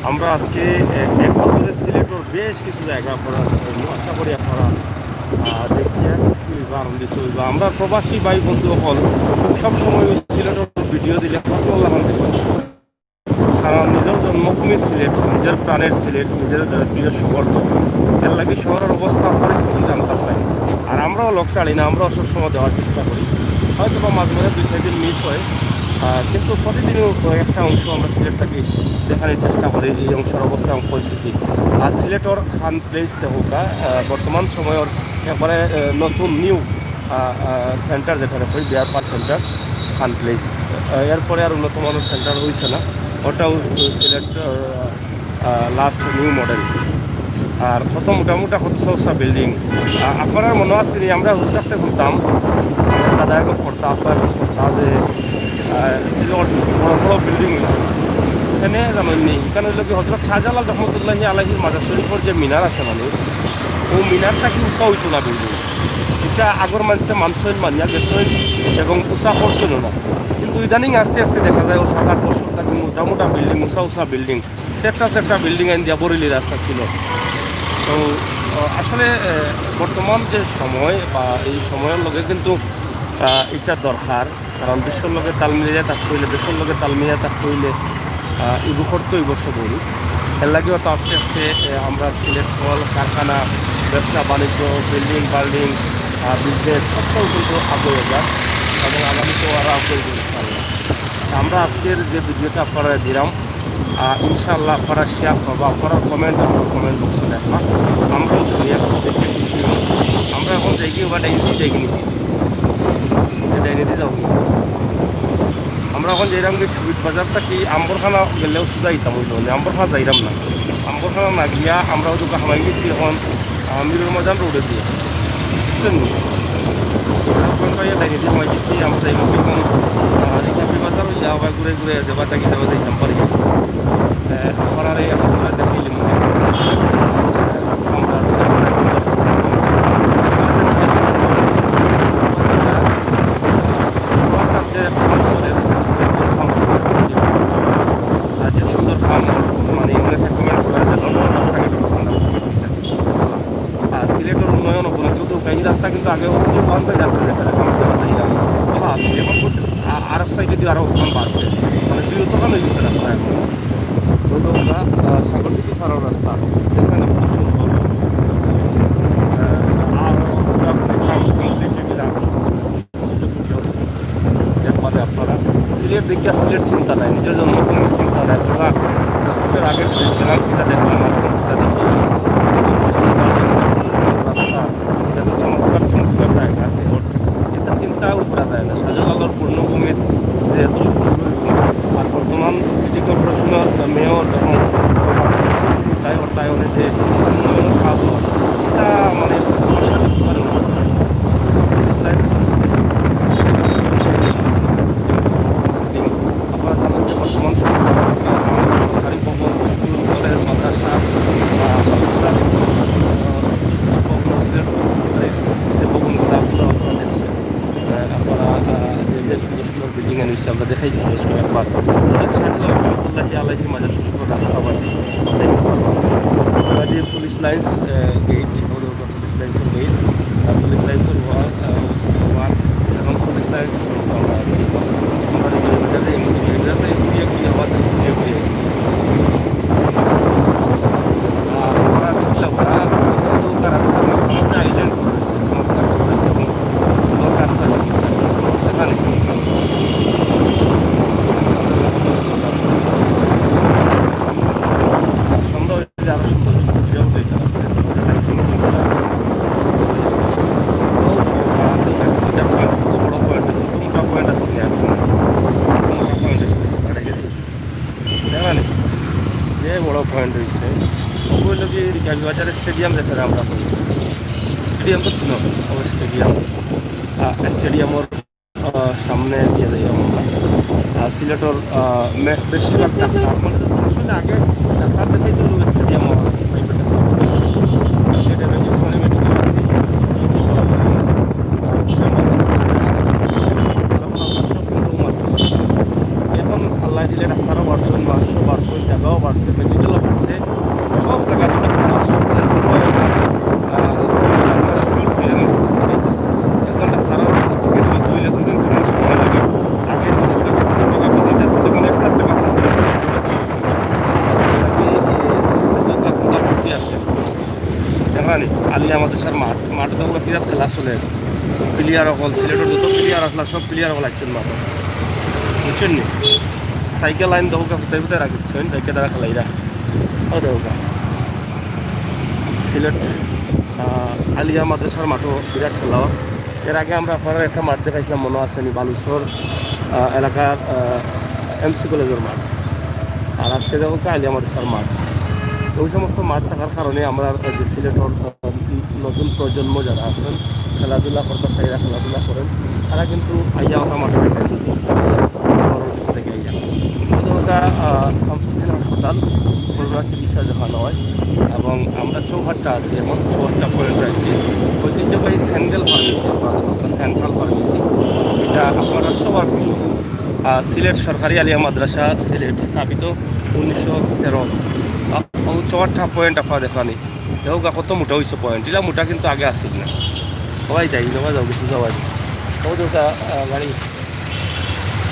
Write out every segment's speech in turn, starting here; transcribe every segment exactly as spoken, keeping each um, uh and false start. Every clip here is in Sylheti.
আমরা আজকে, এ, এক বছরে সিলেটর বেশ কিছু জায়গা আপনারা, আশা করি আপনারা, আহ, দেখিয়া খুশি হইবা, আনন্দিত হইবা। আমরা প্রবাসী ভাই বন্ধু সকল সবসময় সিলেটর ভিডিও দিলে কত লাভ হবে। কারণ নিজের জন্মভূমি সিলেট, নিজের প্রাণের সিলেট, নিজের, আহ, প্রিয় শহর তো। এর লাগি শহরের অবস্থা পরিস্থিতি জানতে চাই। আর আমরাও লোক ছাড়ি না, আমরাও সবসময় দেওয়ার চেষ্টা করি। হয়তো বা মাঝে মাঝে দুই চার দিন মিস হয়, আহ, কিন্তু প্রতিদিনও একটা অংশ আমরা সিলেট থাকি দেখানোর চেষ্টা করি, এই অংশের অবস্থা এবং পরিস্থিতি। আর সিলেটর খান প্লেস দেখুকা, আহ, বর্তমান সময়র একবারে, আহ, নতুন নিউ, আহ, আহ, সেন্টার যেটা কই, বিয়ার পার্ক সেন্টার, খান প্লেস। আহ, এরপরে আর উন্নত মানের সেন্টার হইছে না, ওটাও সিলেট, আহ, আহ, লাস্ট নিউ মডেল। আর কত মোটা মোটা কত উঁচা উঁচা বিল্ডিং। আহ, আপনারার মনে আছে নি, আমরা হুল থাকতে ঘুরতাম, দাদা এখন করতা, আপনার করতা যে, আহ, সিলেট বড় বড় বিল্ডিং হইতো। এখানে জানেন নি, এখানে হইলো কি হজরত শাহজালাল রহমতুল্লাহি আলাইহির মাজার শরীফর যে মিনার আছে মানে, ও মিনারটা কি উঁচা হইতো না বিল্ডিং। এটা আগর মানুষে মানছইন, মানিয়া গেছইন এবং উঁচা করছইন না। কিন্তু ইদানিং আস্তে আস্তে দেখা যায় ও সাত আট বছর থাকি মোটা মোটা বিল্ডিং, উঁচা উঁচা বিল্ডিং, সেকটা সেকটা বিল্ডিং আইন দিয়া বরিলি রাস্তা ছিল। তো, আহ, আসলে, আহ, বর্তমান যে সময় বা এই সময়র লগে কিন্তু, আহ, এটা দরকার, কারণ বিশ্বর লগে তাল মিলিয়া থাকতে হইলে, দেশর লগে তাল মিলিয়া থাকতে হইলে, আহ, ইগু করতে হইব সবই। এর লাগেও তো আস্তে আস্তে, আহ, আমরা সিলেট কল কারখানা, ব্যবসা বাণিজ্য, বিল্ডিং বাল্ডিং, আহ, বিজনেস সবটাও কিন্তু আগে যায় এবং আগামী তো আরও আগে। আমরা আজকের যে ভিডিওটা আপনারা দিলাম, আহ, ইনশাআল্লাহ আপনারা শেয়ার করবা, আপনারা কমেন্ট, আমার কমেন্ট বক্সে দেখবা, আমরাও শুনিয়া দেখে খুশি হই। আমরা এখন যাই কি ওবা ডাইনিদি যাই কি নাকি? এটা ডাইনিদি যাও কি? আমরা এখন যাইরাম কি সুবিট বাজার থাকি আম্বরখানা গেলেও সুজা দিতাম হইল না, আম্বরখানা যাইরাম না। আম্বরখানা না গিয়া আমরা ওই দোকান হামাই গেছি এখন, আহ, মিরুল ময়দান রোডে দিয়ে, বুঝছেন নি? আমরা ওখান থেকে ডাইনিদি হামাই গেছি, আমরা যাইব কি এখন, আহ, রিকাবি বাজার হইয়া আবার ঘুরে ঘুরে যাবা থাকি যাবা যাইতাম পারি। আহ, আপনারা এই আপনারা দেখাইলে মনে হয়। আমরা আর যে সুন্দর ফার্ম, মানে, এগুলো একটা কমেন্ট করা যায়, লন্ডন রাস্তাঘাট, লন্ডন রাস্তাঘাট হয়েছে। আর সিলেটের উন্নয়ন অবনতি তো এই রাস্তা কিন্তু আগে অত বন্ধ রাস্তা যেটা এখন দেওয়া যায় না। বাবা, সিলেট আ-, আরব সাইডে দিয়ে আরো অতখান বাড়ছে, মানে, দুই অতখান হয়ে গেছে রাস্তা এখন। ওই তো আমরা, আহ, সাগর থেকে ফারার রাস্তা, এখানে কত সুন্দর হয়েছে। আহ, আর আমরা দেখলাম, দেখলাম, দেখলাম, দেখলাম, একবারে আপনারা সিলেট দেখিয়া সিলেট চিন্তা নাই, নিজের জন্মভূমি চিন্তা নাই। আপনারা দশ বছর আগে বিদেশ গেলাম, কিতা দেখলাম, আর কিতা দেখলাম। রাস্তা, এত চমৎকার চমৎকার জায়গা আছে, ওর এটা চিন্তাও করা যায় না। শাহজালালর পূর্ণভূমির যে এত সুন্দর, আর বর্তমান সিটি কর্পোরেশনের মেয়র এবং সভাপতি, তাই ওর তাই ওর যে উন্নয়নের কাজ, এটা মানে ভাষা দিতে পারে না। আপনারা জানেন যে বর্তমান সরকার, আহ, সরকারি ভবন, স্কুল, কলেজ, মাদ্রাসা, আহ, মাদ্রাসা, আহ, ভবন, সিলেট ভবন, sorry, যে ভবনগুলো আপনারা, আপনারা দেখছেন, আহ, আপনারা, আহ, যে, যে সুন্দর সুন্দর বিল্ডিং আনিছে, আমরা দেখাইছি বেশ কয়েকবার। শাহজালাল রহমতুল্লাহি আলাইহির মাজার শরীফের রাস্তা বাদে দেখতে পারবেন। বাদে পুলিশ লাইন্স, আহ, গেট, পুলিশ লাইন্সের গেট, আহ, পুলিশ লাইন্সের ওয়াল, আহ, ওয়াল এবং পুলিশ লাইন্স আমরা আছি। আমরা এই জায়গাতে, এই জায়গাতে ঘুরিয়ে ঘুরিয়ে আবার ঘুরিয়ে ঘুরিয়ে। আর ওরা দেখলে ওরা নৌকা রাস্তার মাঝে আইল্যান্ড করেছে, চমৎকার করেছে এবং সুন্দর রাস্তা করেছে। এখানে সুন্দর আরো সুন্দর সুন্দর ভিডিও হতো এটা রাস্তায়। কত বড় পয়েন্ট আছে, কত মোটা পয়েন্ট আছে, কত মোটা পয়েন্ট আছে, দেখেন, যে বড় পয়েন্ট হয়েছে। ওগুলো কি রিকাবি বাজার স্টেডিয়াম যেটা আমরা করি, স্টেডিয়াম তো ছিল, ও স্টেডিয়াম, স্টেডিয়ামর আহ, সামনে দিয়ে যাই আমরা। আহ, সিলেটর, আহ, মে-, বেশিরভাগ ডাক্তার, মানে, আসলে আগে ডাক্তার দেখাই তো স্টেডিয়াম আমার আছে, প্রাইভেট ডাক্তার। সেটা মেডিকেল, মানে, মেডিকেল আছে, মেডিকেল আছে, আহ, সেবা আছে, এখন আমরা সব কিন্তু মাত্র। এখন আল্লাহ দিলে ডাক্তারও বাড়ছে, মানুষও বাড়ছে, জায়গাও বাড়ছে, ডেভেলপ হইছে, সব জায়গা থেকে তারা সব, আহ, এক ঘন্টা তারা টিকিট নিতে হইলে দুই দিন, তিন দিন সময় লাগে। আগে দুশো টাকা, তিনশো টাকা ভিজিট আছে, তখন এক হাজার টাকা ভিজিট আছে। এই, এই, এই, এই, আছে। দেখলানি, আলিয়া মাদ্রাসার মাঠ, মাঠে তো বিরাট খেলা চলে। প্লেয়ার অকল, সিলেটর যত প্লেয়ার আসলা, সব প্লেয়ার অকল আইছইন মাঠে। বুঝছইন নি? সাইকেল লাইন দেখো, ফুটাই ফুটাই রাখছইন, দেখে তারা খেলাইরা। ও দেখো গা। সিলেট, আহ, আলিয়া মাদ্রাসার মাঠও বিরাট খেলা। এর আগে আমরা আপনারারে একটা মাঠ দেখাইছিলাম, মনো আছে নি? বালুচর, আহ, এলাকার, আহ, এমসি কলেজর মাঠ। আর আজকে দেখো গা আলিয়া মাদ্রাসার মাঠ। ওই সমস্ত মাঠ থাকার কারণে আমরা যে সিলেটর, আহ, নতুন প্রজন্ম যারা আছেন, খেলাধুলা করতে চাইরা খেলাধুলা করেন, তারা কিন্তু আইয়া ওটা মাঠে আড্ডা দিতে পারেন। শহরের ভিতরে গিয়া আইয়া। ওটা, আহ, শামসুদ্দিন হাসপাতাল, করোনা চিকিৎসা যেখানে হয়, এবং আমরা চৌহাট্টা আছি, এখন চৌহাট্টা পয়েন্ট আছি। ঐতিহ্যবাহী স্যান্ডেল ফার্মেসি, সেন্ট্রাল ফার্মেসি, এটা আপনারা সবার প্রিয়। আহ, সিলেট সরকারি আলিয়া মাদ্রাসা, সিলেট, স্থাপিত উনিশশো তেরো। আহ, ও চৌহাট্টা পয়েন্ট আপনারা দেখলানি। দেখো গা কত মোটা হইছে পয়েন্ট, ইলা মোটা কিন্তু আগে আছিল না। সবাই যাই, সবাই যাও, কিছু যাওয়া যায়। ও দেখো গা, আহ, গাড়ি,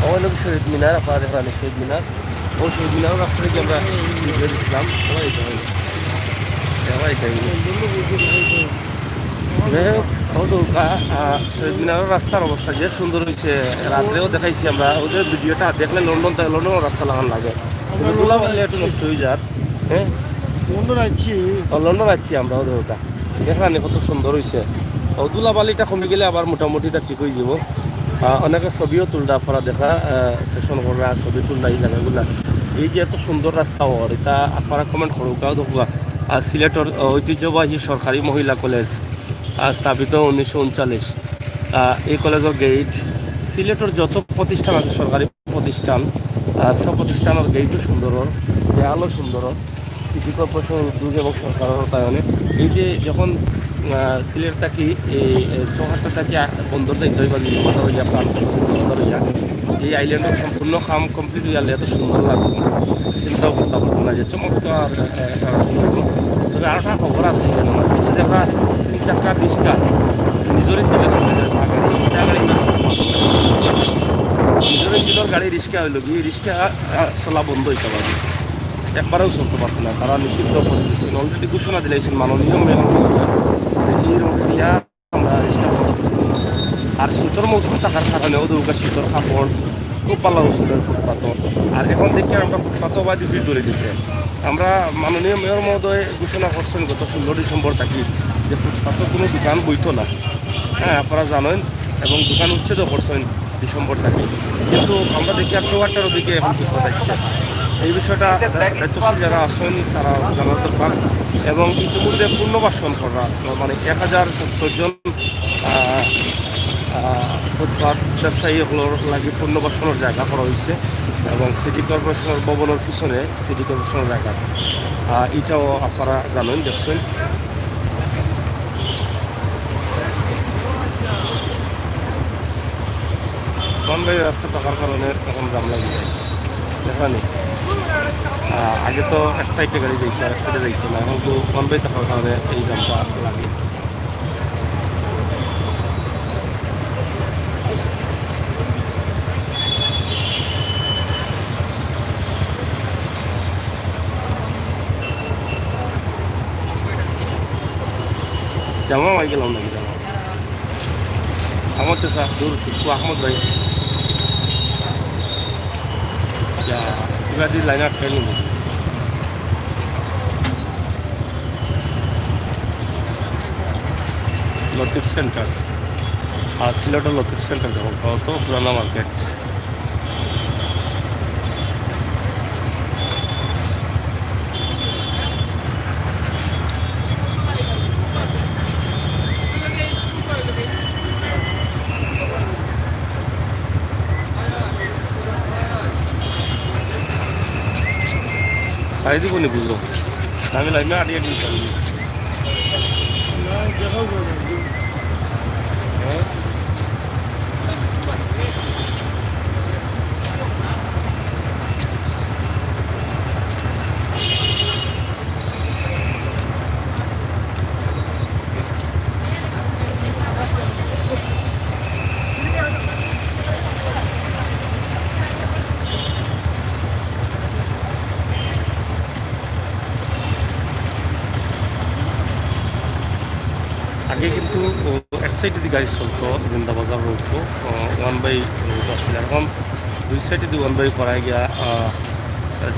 ও হলো শহীদ মিনার, আপনারা দেখলানি শহীদ মিনার। ও শহীদ মিনারর রাস্তা থাকি আমরা ভিডিও দিছিলাম, সবাই যাই, সবাই যাই। যাই হোক, ও দেখো গা, আহ, শহীদ মিনারর রাস্তার অবস্থা যে সুন্দর হইছে, রাত্রেও দেখাইছি আমরা। ওদের ভিডিওটা দেখলে লন্ডন থেকে, লন্ডনর রাস্তা লাগান লাগে, কিন্তু ধুলাবালি একটু নষ্ট হয়ে যার। হ্যাঁ, লন্ডন আইছি। ও, লন্ডন আইছি আমরা, ও দেখো গা। দেখলানি কত সুন্দর হইছে। ও, ধুলাবালিটা কমি গেলে আবার মোটামুটি এটা ঠিক হয়ে যাবো। আহ, অনেকে ছবিও তুলরা, আপনারা দেখা, আহ, সেশন কররা, ছবি তুলরা এই জায়গাগুলা। এই যে এত সুন্দর রাস্তা ওর, এটা আপনারা কমেন্ট করো, কাউ দেখবা। আর সিলেটর, আহ, ঐতিহ্যবাহী সরকারি মহিলা কলেজ, আহ, স্থাপিত উনিশশো উনচল্লিশ। আহ, এই কলেজর গেট, সিলেটর যত প্রতিষ্ঠান আছে সরকারি প্রতিষ্ঠান, আহ, সব প্রতিষ্ঠানর গেটও সুন্দর, দেয়ালও সুন্দর। সিটি কর্পোরেশনের উদ্যোগ এবং সরকারের অর্থায়নে এই যে যখন, আহ, সিলেট থাকি এই, এই চৌহাট্টা থাকি আ-, বন্দর যাইতে হয় বা নির্মাতা হইয়া প্রাণ বন্দর হইয়া এই আইল্যান্ডর সম্পূর্ণ কাম কমপ্লিট হইয়ালে এত সুন্দর লাগবে, চিন্তাও করতে পারতো না যে চমৎকার, আহ, একটা রাস্তা হইব। তবে আর একটা খবর আছে এখানে, মানে, যে আমরা তিন চাকা রিক্সা নিজের ইঞ্জিনে চলে যায়, ভাগা গাড়ি, ইটা গাড়ি না, নিজের ইঞ্জিনের গাড়ি রিক্সা হইল কি, রিক্সা, আহ, চলা বন্ধ হইতে পারে। একবারেও চলতে পারতো না, তারা নিষিদ্ধ করে দিয়েছেন। অলরেডি ঘোষণা দিলাইছেন মাননীয় মেয়র মহোদয়, এই রোড দিয়া আমরা রিক্সা বন্ধ করতে পারবো না। আর শীতর মৌসুম থাকার কারণে ওদের উপর শীতর কাপড় খুব ভালো উঠছিল ফুটপাতও। আর এখন দেখি আমরা ফুটপাতও বা ডিউটি ধরে দিছে। আমরা মাননীয় মেয়র মহোদয় ঘোষণা করছেন গত ষোলো ডিসেম্বর থাকি যে ফুটপাতও কোনো দোকান বইতো না। হ্যাঁ, আপনারা জানেন, এবং দোকান উচ্ছেদও করছেন ডিসেম্বর থাকি। কিন্তু আমরা দেখি আর চৌহাট্টার ওদিকে এখন ফুটপাত আসছে। এই বিষয়টা দায়িত্বশীল যারা আছেন তারা জানার দরকার। এবং ইতিমধ্যে পুনর্বাসন করা, মানে, এক হাজার সত্তর জন, আহ, আহ, ফুটপাত ব্যবসায়ী অকলর লাগি পুনর্বাসনের জায়গা করা হয়েছে এবং সিটি কর্পোরেশনের ভবনের পিছনে সিটি কর্পোরেশনের জায়গা। আহ, এটাও আপনারা জানেন, দেখছেন। বন্ধ রাস্তা থাকার কারণে এখন জাম লাগে যায়, দেখলানি? আহ, আগে তো এক সাইডে গাড়ি যাইতো, এক সাইডে যাইতো না, এখন তো বন্ধ থাকার কারণে এই জামটা লাগে। জামা মাই গেলাম নাকি জামা? আমার তো স্যার দূর, আহমদ ভাই। ইয়া, ইবাদি লাইন আটকাই নিব। লতিফ সেন্টার। আর সিলেটের লতিফ সেন্টার দেখো, কত পুরানা মার্কেট। সারি দিব নি বুঝো। আমি লাইনে আটি আটি দিতাম। আগে কিন্তু ও এক সাইডেদি গাড়ি চলতো জিন্দাবাজার রোডও, আহ, ওয়ান বাই রোড আছিল। এখন দুই সাইডেদি ওয়ান বাই করা গিয়া, আহ,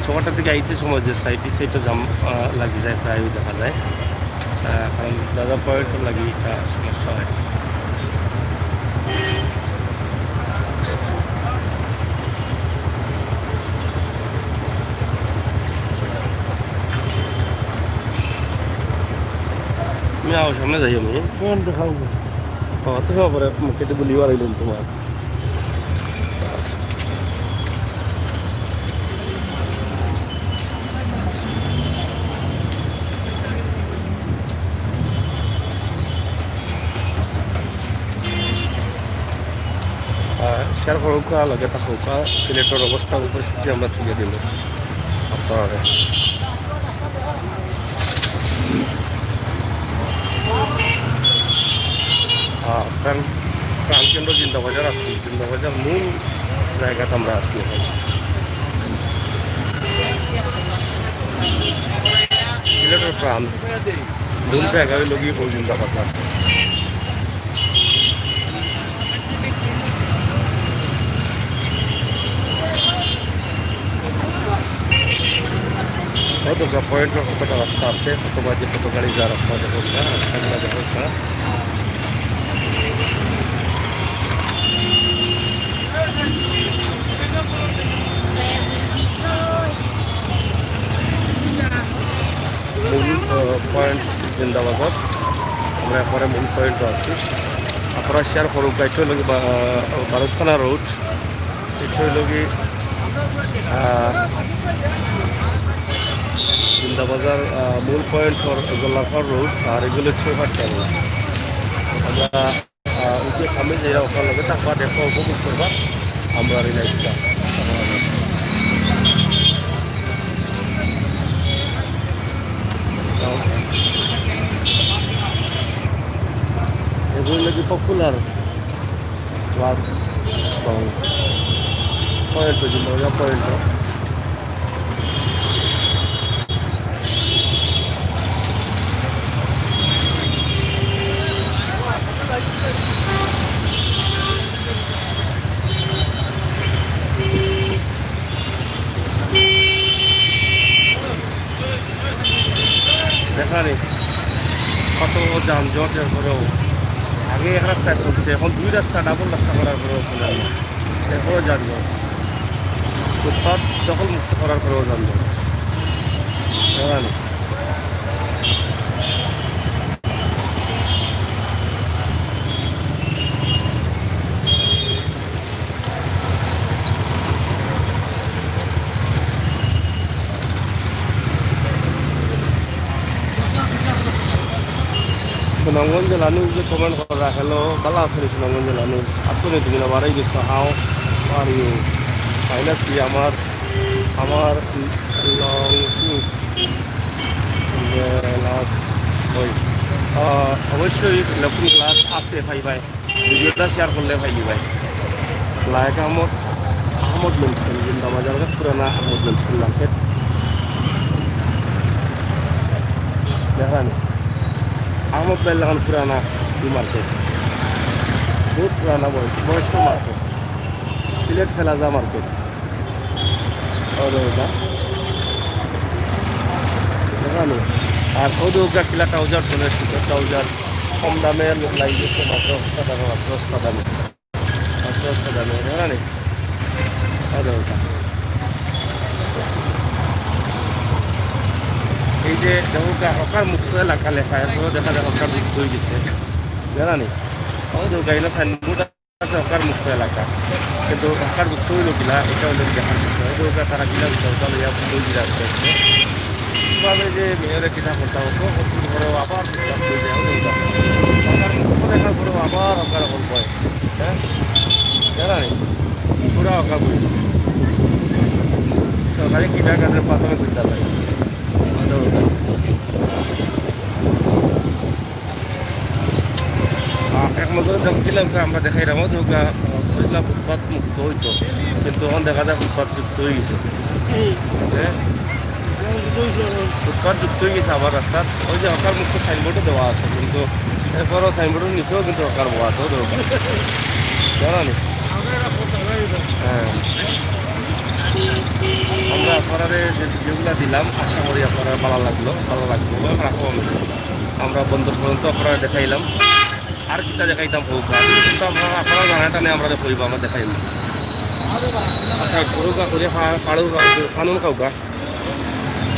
চৌহাট্টা থেকে আইতে সময় যে সাইড, এই সাইডটা জাম, আহ, লাগি যায়, প্রায়ই দেখা যায়। আহ, কারণ বাজার পয়েন্ট লাগি একটা সমস্যা হয়। আমি আও সামনে যাই আমি। কোন দেখাও? ও, তো সব পরে মুখে তো বলি বাড়াইলাম তোমার। আহ, শেয়ার করুক্কা, লগে থাকুক্কা, সিলেটর অবস্থা পরিস্থিতি আমরা তুলে দিল আপনারা। আহ, প্রাণ, প্রাণকেন্দ্র জিন্দাবাজার আছি, জিন্দাবাজার মূল জায়গাত আমরা আছি এখন। সিলেটর প্রাণ, মূল জায়গা হইল কি ওই জিন্দাবাজার। অতটা পয়েন্টর কতটা রাস্তা আছে, কত বাজে কত গাড়ি যার, আপনারা দেখুন না, রাস্তাগুলো দেখুন না। মূল, আহ, পয়েন্ট জিন্দাবাজার। আমরা একবারে মূল পয়েন্টও আছি। আপনারা শেয়ার করুন, এটা হলো কি বা-, আহ, বারুদখানা রোড, এটা হলো কি, আহ, জিন্দাবাজার, আহ, মূল পয়েন্ট ফর জল্লারপাড় রোড, আর এগুলো হচ্ছে চৌহাট্টা রোড। আমরা আহ, ওই যে সামনে যে ওখানে লগে থাকবা, দেখো, উপভোগ করবা। আমরা এই লাইফটা। এগুলো নাকি পপুলার ক্লাস পয়েন্ট, পয়েন্ট। দেখা নেই কত যানজট, এরপরেও আগে এক রাস্তায় চলছে, এখন দুই রাস্তা, ডাবল রাস্তা করার পরেও চলে না, এরপরেও যানজট। ফুটপাত দখল মুক্ত করার পরেও যানজট। দেখা নেই। সুনামগঞ্জ জেলা নিউজ যে কমেন্ট করা, হ্যালো, ভালা আছো নি সুনামগঞ্জ জেলা নিউজ? আছো নি তুমি? না বাড়াই গেছো? How are you? Fine আছি। আমার, আমার লং লাস্ট ওই, আহ, অবশ্যই লং লাস্ট আছে ভাই ভাই। ভিডিওটা শেয়ার করলে ভাই ভাই। লায়েক আহমদ, আহমদ মেনশন, জিন্দাবাজার, পুরানা আহমদ মেনশন মার্কেট। দেখেন, আহমদ ভাই লাখান পুরানা ই মার্কেট, বহুত পুরানা বয়স, বয়স্ক মার্কেট, সিলেট প্লাজা মার্কেট। ওই দেখো, দেখেন, আর ওই দেখো কিলা ট্রাউজার চলে এসেছে, ট্রাউজার কম দামে লাইন দিচ্ছে মাত্র সস্তা দামে, মাত্র সস্তা দামে। আচ্ছা, আচ্ছা, জানো, জানো নি? আরে ওটা। এই যে দেখো, হকার মুক্ত এলাকা লেখা, এরপরেও দেখা যায় হকার মুক্ত হয়ে গেছে, জানো নি? ও দেখো, গাইলা সাইনবোর্ড আছে হকার মুক্ত এলাকা, কিন্তু হকার মুক্ত হইল কিনা, এটা হলে দেখার বিষয়। ওই দেখো, তারা কিনা বিষয়, ওটা লইয়া বই দিলে আস্তে আস্তে। কিভাবে যে মেয়রে কিনা করতে হতো, কতদিন পরেও আবার হকার হয়ে যায়, ওই দেখো। হকার মুক্ত দেখার পরেও আবার হকার এখন হয়। হ্যাঁ? জানাই? পুরা অকাবুল। সরকারি কিনা কাজের প্রাথমিক বিদ্যালয়। আহ, এক নজরে দেখলাম যে আমরা দেখাইলাম যে ওটা, আহ, পয়লা ফুটপাত মুক্ত হইতো, কিন্তু এখন দেখা যায় ফুটপাত যুক্ত হয়ে গেছে। হ্যাঁ? ফুটপাত যুক্ত হয়ে গেছে আবার রাস্তার। ওই যে হকার মুক্ত সাইনবোর্ডও দেওয়া আছে, কিন্তু এরপরও সাইনবোর্ডর নিচেও কিন্তু হকার বওয়া তো দরকার। জানো নি? হ্যাঁ। আমরা আপনারারে যে ভিডিওগুলা দিলাম, আশা করি আপনারার ভালা লাগলো, ভালা লাগবো। রাখো আমি। আমরা বন্দর পর্যন্ত আপনারারে দেখাইলাম। আর কিতা দেখাইতাম কউক্কা। কিন্তু আপনারা, আপনারা জানা টানে আমরারে কইবা, আমরা দেখাইমু। আচ্ছা, গরু কা করিয়া ফা-, ফাড়ু কা-, ফানুন খাউক্কা।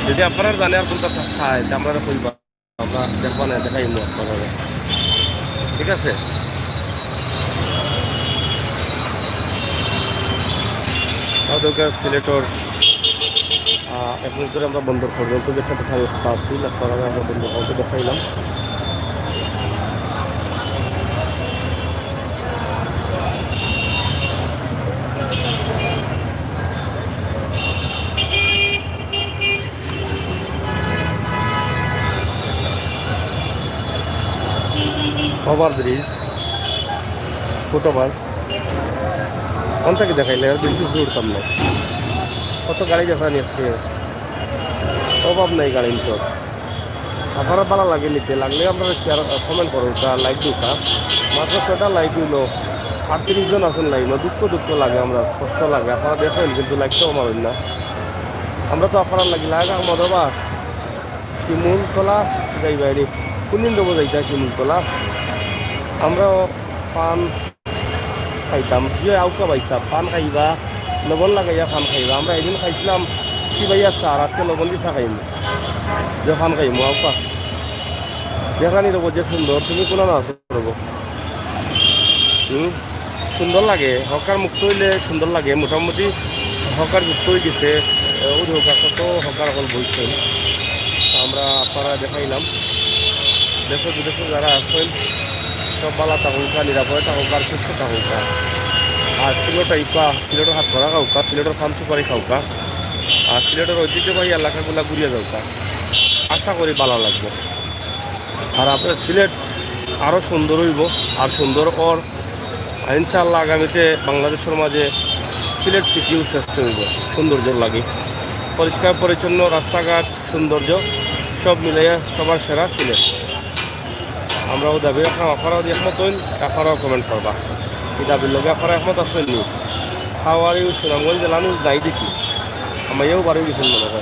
যদি আপনারার জানে আর কুনটা থা-, চায়, তে আমরারে কইবা। আমরা দেখবা না, দেখাইমু আপনারারে। ঠিক আছে? আর দরকার সিলেটর, আহ, এখন করে আমরা বন্দর পর্যন্ত যে একটা দেখার রাস্তা আছিল, আপনারারে আমরা বন্দর পর্যন্ত দেখাইলাম। ওভার ব্রিজ, ফুটওভার, কোনটা কি দেখাইলে আর বেশি উঠতাম না। কত গাড়ি দেখানি আজকে, অভাব নাই গাড়ির তো। আপনারার ভালা লাগে নিতে লাগলে আপনারা শেয়ার, কমেন্ট করুক্কা, লাইক দিউক্কা। মাত্র ছয়টা লাইক অইলো, আটত্রিশ জন আছেন লাইভো। দুঃখ দুঃখ লাগে, আমরার কষ্ট লাগে। আপনারা দেখইন কিন্তু লাইক তো কমাইন না। আমরা তো আপনারার লাগি লাইক আর মজা বা শিমুলতলা যাইবা রে। কোন দিন দেবো যাইতা শিমুলতলা? আমরাও পান খাইতাম। ইয়ে আউক্কা ভাইসাব, পান খাইবা, লবণ লাগাইয়া পান খাইবা। আমরা এদিন খাইছিলাম সিবাইয়া চা, আর আজকে লবণ দি চা খাইমু। যে পান খাইমু, আউক্কা। দেখরানি রবো যে সুন্দর, তুমি কোনানো আছো রবো? হুম? সুন্দর লাগে, হকার মুক্ত অইলে সুন্দর লাগে। মোটামুটি হকার যুক্ত অই গেছে, এ, ওই হকার, কত হকার অকল বইছইন। আমরা আপনারারে দেখাইলাম। দেশে বিদেশে যারা আছইন, সব ভালা থাকুক্কা, নিরাপদে থাকুক্কা, আর সুস্থ থাকুক্কা। আর সিলেট আইবা, সিলেটর হাতকড়া খাউক্কা, সিলেটর পান সুপারি খাউক্কা, আর সিলেটর ঐতিহ্যবাহী এলাকাগুলা ঘুরিয়া যাউক্কা। আশা করি ভালা লাগবো। আর আপনার সিলেট আরও সুন্দর অইবো, আর সুন্দর অর। আর ইনশাআল্লাহ আগামীতে বাংলাদেশর মাঝে সিলেট সিটিও শ্রেষ্ঠ অইবো সৌন্দর্যর লাগি। পরিষ্কার পরিচ্ছন্ন রাস্তাঘাট, সৌন্দর্য, সব মিলাইয়া সবার সেরা সিলেট। আমরাও দাবি রাখলাম, আপনারাও যদি একমত অইন, আপনারাও কমেন্ট করবা। এই দাবির লগে আপনারা একমত আছইন নি? How are you সুনামগঞ্জ জেলা নিউজ নাই দেখি। আমার ইয়েও বারো গেছেন মনে হয়।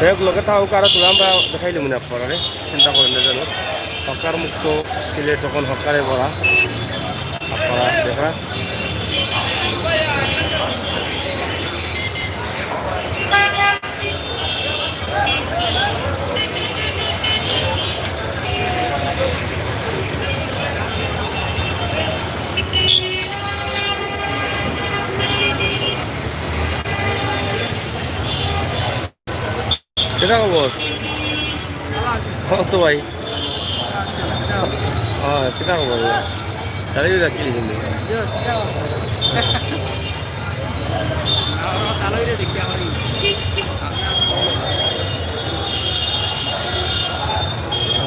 যাই হোক, লগে থাকুক্কা, আরো তোরা আমরা দেখাইলাম না আপনারারে, চিন্তা করেন না যেন। হকার মুক্ত সিলেট, তখন হকারে ভরা। আপনারা দেখা। কিতা খবর? কত ভাই? হ্যাঁ, কিতা খবর? গাড়ি রাখি কিন্তু।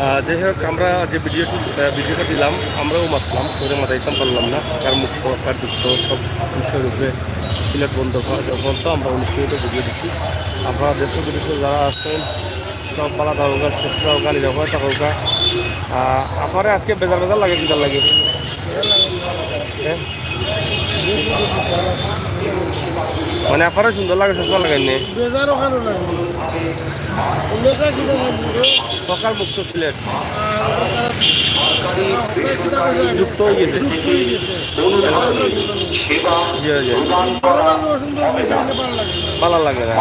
আহ, যাই হোক, আমরা যে ভিডিওটি, আহ, ভিডিওটা দিলাম, আমরাও মাতলাম, করে মাতাইতাম পারলাম না, কার মুক্ত, কার যুক্ত, সব বিষয়ের উপরে সিলেট বন্দর পর্যন্ত আমরা অনুষ্ঠিত ভিডিও দিছি। আপনারা দেশে বিদেশে যারা আছেন, সব ভালা থাকুক্কা, সুস্থ থাকুক্কা, নিরাপদে থাকুক্কা। আহ, আপনারে আজকে বেজার বেজার লাগে, কিতার লাগি? হ্যাঁ? মানে, আপনারে সুন্দর লাগে, চশমা লাগাইন নি? বেজার ওখানে লাগে। লেখা কিতা বলবো? হকার মুক্ত সিলেট। আর ওখানে যুক্ত অই গেছে। যুক্ত অই গেছে। জি, জি। বড় বড় অসুন্দর বিষয় নিয়ে ভালো লাগে। ভালো লাগে না।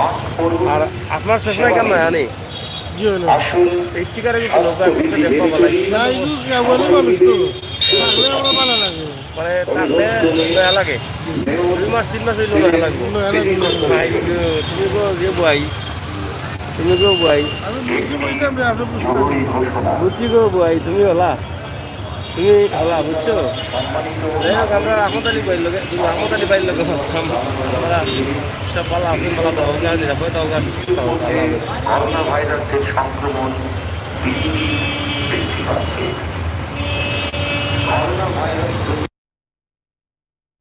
আর আপনার চশমা কেন নয়া নি? জি, অয় না। এই স্টিকারে কি কোনো কাজ দেখবা ভালো? না, এই যে কেবলই মানুষ তো। থাকলে আমরা ভালো লাগে। মানে, থাকলে নয়া লাগে। দুই মাস, তিন মাস অইলেও নয়া লাগবো। নয়া লাগবো। ভাই গো, তুমি গো যে ভাই, তুমি গো ভাই। আমি বুঝতে পারতাম না, আপনি বুঝতে পারবেন। বুঝছি গো ভাই, তুমি হলা। তুমি হলা, বুঝছো? যাই হোক, আমরা রহমত আলী ভাইর লগে, রহমত আলী ভাইর লগে মাতলাম। আমরা সব ভালা আছেন, ভালা থাকবা, নিরাপদে থাকবা, সুস্থ থাকবা। আল্লাহ হাফেজ। করোনা ভাইরাসের সংক্রমণ দিন দিন বৃদ্ধি পাচ্ছে। করোনা ভাইরাস প্রতি